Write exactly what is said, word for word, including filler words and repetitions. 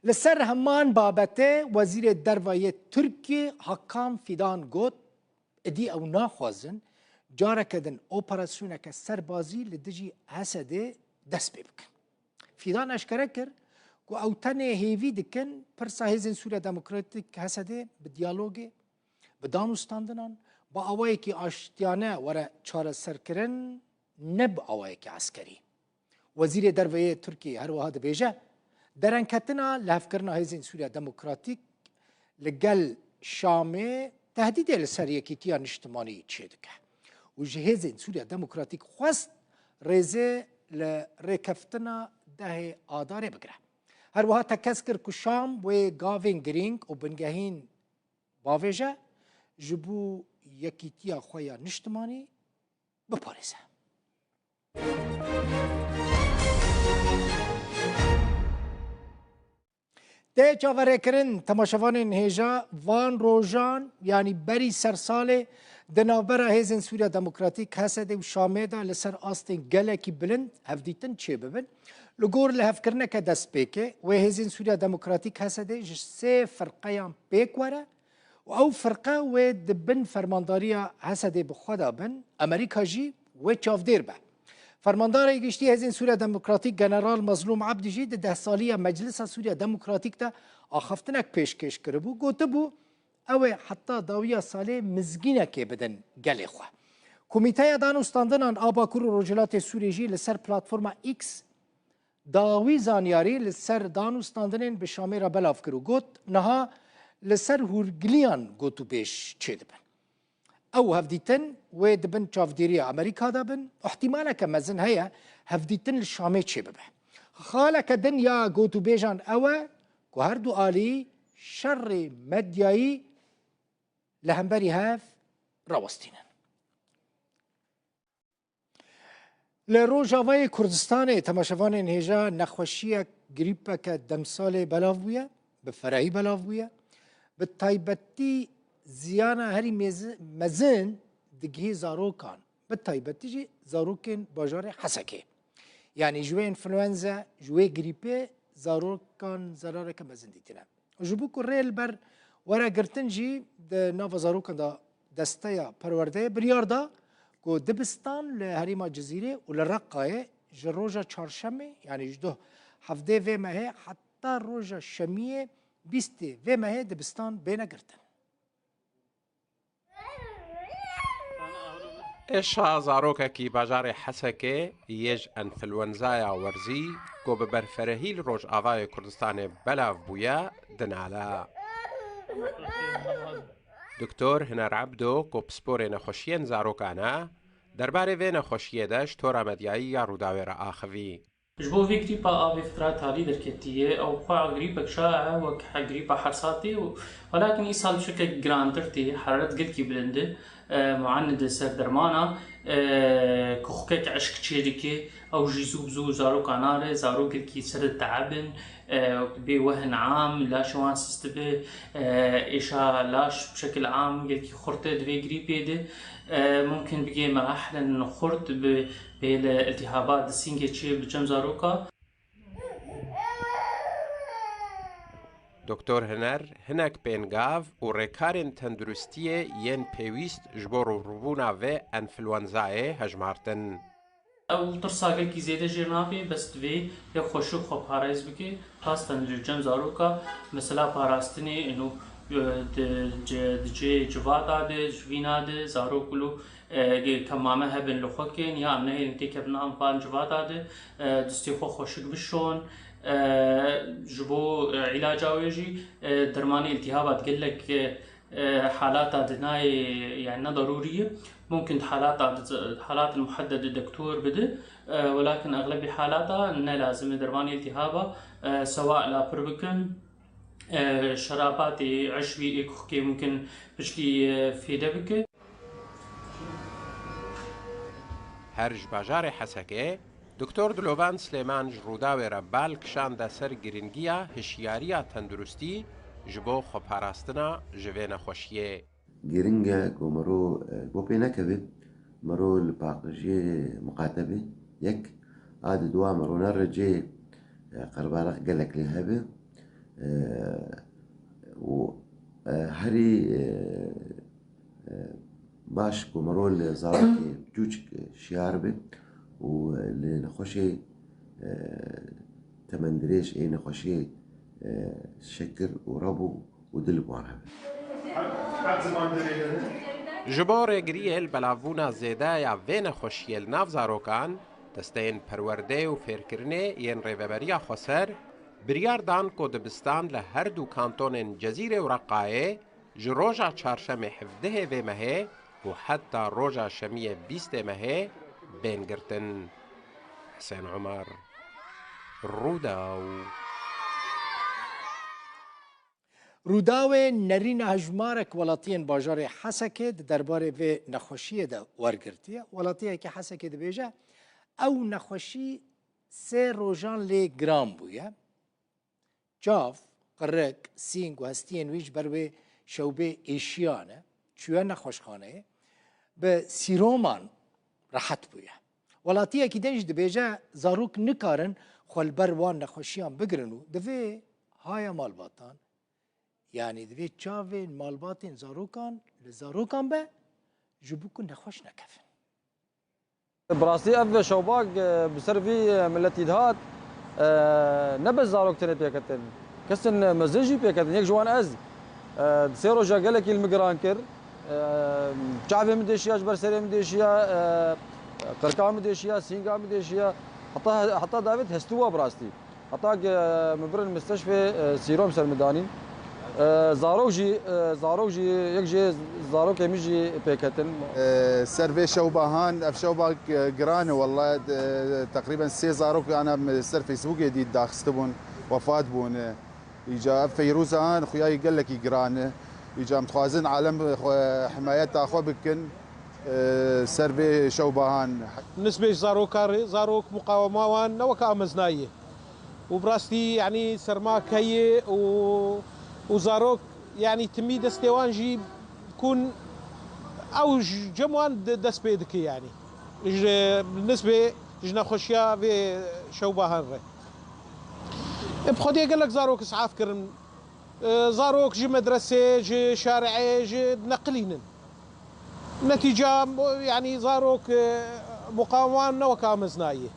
Li ser heman babetê Wezîrê Derve yê Tirkiyê Hakan Fidan got, êdî ew naxwazin careke din operasyoneke serbazî li dijî Hesedê dest pê bikin. Fidan eşkere kir ku ew tenê hêvî dikin pirsa Hêzên Sûriya Demokratîk Hesedê bi diyalogê, bi danûstandinan, bi awayekî aştiyane were çareserkirin, ne bi awayekî eskerî. Wezîrê Derve yê Tirkiyê her wiha dibêje, derengketina lihevkirina Hêzên Sûriya Demokratîk li gel Şamê tehdîdê li ser yekîtiya niştimanî çêdike û ji Hêzên Sûriya Demokratîk xwest rêzê li rêkeftina dehê Adarê bigire. Her wiha tekez kir ku Şam wê gavên girîng û bingehîn bavêje, ji bo yekîtiya xwe ya niştimanî biparêze. Tê çaverêkirin, temaşevanên hêja, van rojan, yanî berî ser salê, di navbera Hêzên Sûriya Demokratîk, H S D, û Şamê de li ser astên gelekî bilind hevdîtin çêbibin. Li gor lihevkirineke destpêkê, wê Hêzên Sûriya Demokratîk, H S D, ji sê firqeyan pêk were û ew firqe wê di bin fermandariya H S D bi xwe de bin, Amerîka jî wê çavdêr be. Fermandarê Giştî Hêzên Sûriya Demokratîk General Mazlûm Ebdî jî di deh saliya Meclisa Sûriya Demokratîk de axaftinek pêşkêş kiribû, gotibû, ew ê heta dawiya salê mizgînekê bidin gelê xwe. Komîteya Danûstandinan a Bakur û Rojhilatê Sûriyê jî li ser platforma X dawî zanyarî li ser danûstandinên bi Şamê re belav kir û got, niha li ser hûrgiliyan gotûbêj çêdibin. Ew hevdîtin wê di bin çavdêriya Amerîka de bin û ihtimaleke mezin heye hevdîtin li Şamê çêbibe. Xaleke din ya gotûbêjan ew e ku her du alî şerê medyayî li hemberî hev rawestînin. Li Rojavayê Kurdistanê temaşevanên hêja nexweşiyek grîpeke demsalê belav bûye, bi ferehî belav bûye. Bi taybetî ziyana herî mêzi-, mezin digihî zarokan, bi taybetî jî zarokên bajarê Hesekê. Yanî ji wê înfluenze, ji wê grîpê zarokan zerareke mezin dîtine. Ji bo ku rê li ber were girtin jî di nava zarokan de desteya perwerdeyê biryar da ku dibistan li herêma Cizîrê û li Reqayê ji roja çarşemê, yanî ji doh hevdê vê mehê heta roja şemiyê bîstê vê mehê dibistan bêne girtin. Êşa zarokekî bajarê Hesekê yê ji enfluenzaya werzî ku bi berferehî li Rojavayê Kurdistanê belav bûye, dinale. Doktor Hiner Ebdo ku pisporê nexweşiyên zarokan e, derbarê vê nexweşiyê de ji tora medyayî ya Rûdawê re axivî. Ji bo vê grîpa a vê fitra talî derketiye, ew xwe grîpek şaye wek he-, grîpa hesatê û welakin îsal bi şeklek girantir tê, heraret gelkî bilind e, e, muanid e ser dermana, e, kuxkek eşk çêdike, ew jî zû bi zû zaroka nare, zarok gelkî ser diteebin, e, bê wehn am, laşê wan sis dibe, e, êşa laş bi şekil am gelkî xurt e di vê grîpê de, e, mumkin bigê merahilên xurt bi Pêle iltihaba di sîngê çê bi cem zaroka. Doktor Hiner hinek pêngav û rêkarên tenduristiyê yên pêwîst ji bo rûbirûbûna vê enfluenzayê hejmartin. Ew tirsa gelkî zêde jê nabe, bes divê yek xweşik xwe parêz bike. Xastan li cem zaroka, mesela parastinê, ino, e, di, ci-, di cihê civata de, ji vîna de, zarok wilo, e, ge-, kemame hebin li xwe kên, ya em nehêlin têkevin van civata de, e, distê xwe xweşik bişon, e, ji bo, e, îlaca wê jî, e, dermanê îltihaba di gelek, e, e, halata di nayê, yani ne darûrî ye. Mumkin di halata di, halatin muhedded di doktor bide, e, welakin exlebî halata ne lazim e dermanê îltihaba, e, sewa lapir bikin, e, şerapatê eşbî ê kuxkê mumkin pişkî, e, fêde bike. Her ji bajarê Hesekê, Doktor Dilovan Silêman ji Rûdawê re bal kişande ser giringiya hişyariya tenduristî ji bo xweparastina ji vê nexweşiyê. Giring e ku mero, e, bo pê nekeve, mero li paqijiyê miqate be, yek, a di dua mero nere cê, e, qerbarek gelek lê hebe, Serî, e, e, baş ku mero li zarokê çûçik şiyar be û li nexweşê, e, temendirêj ê nexweşiyê, e, şekir û rebû û dil bi wan hebe. Ji bo rêgiriyê li belavbûna zêde ya vê nexweşiyê li nav zarokan, desteyên perwerdeyê û fêrkirinê yên Rêveberiya Xweser biryar dan ku dibistan li her du kantonên Cezîrê û Reqayê ji roja çarşemê hevdehê vê mehê û heta roja şemiyê bîstê mehê bên girtin. Hisên Omer, Rûdaw. Rûdawê nerîna hejmarek welatiyên bajarê Hesekê di derbarê vê nexweşiyê de wergirtiye. Welatiyekî Hesekê dibêje, ew nexweşî sê rojan lê giran bûye. Çav, qirik, sîng û hestiyên wî ji ber wê şewbê êşiyane, çûye nexweşxaneyê, bi sîroman rehet bûye. Welatiyekî din jî dibêje, zarok nikarin xwe li ber wan nexweşiyan bigirin û divê haya malbatan, yanî divê çavên malbatên zarokan li zarokan be, ji bo ku nexweş nekevin. Bi rastî ev şewbak, e, bi ser vî, e, miletî dihat, e, ne bes zarok tenê pêketin. Kesên mezin jî pêketin. Yek ji wan ez, e, di sê roja gelekî li min giran kir. E, çavê min dêşiya, ji ber serê min dêşiya, e, qirka min dêşiya, sînga min dêşiya. Heta, heta davêt hestû wa bi rastî. Heta ke min birin misteshfê, e, sîrom ser min danîn. E, zarok jî, e, zarok jî, yek jê zarokê min jî pêketin. E, ser vê şewbahan, ev şewbak, e, giran e welle. E, teqrîben sê zarok ana min ser Facebookê dît daxistibûn, wefat bûne. Îca ev Feyrûza han xuyayî gelekî giran e. Îca em dixwazin alem xwe, himayeta xwe bikin, e, ser vê şewbahan. Nisbê ji zaroka re, zarok muqawema wan ne weke ameznayê. Û bi rastî, yanî sermak heye û, û zarok, yanî timî destê wan jî kun ew ji cem wan de-, dest pê dike, yanî. Ji nisbê ji nexweşiya vê şewbahan re. E, bi xwedê gelek zarok isaf kirin. E, zarok ji medresê, ji şareê, ji neqilînin. Netîca, yanî zarok, e, muqawan ne weke ameznayê.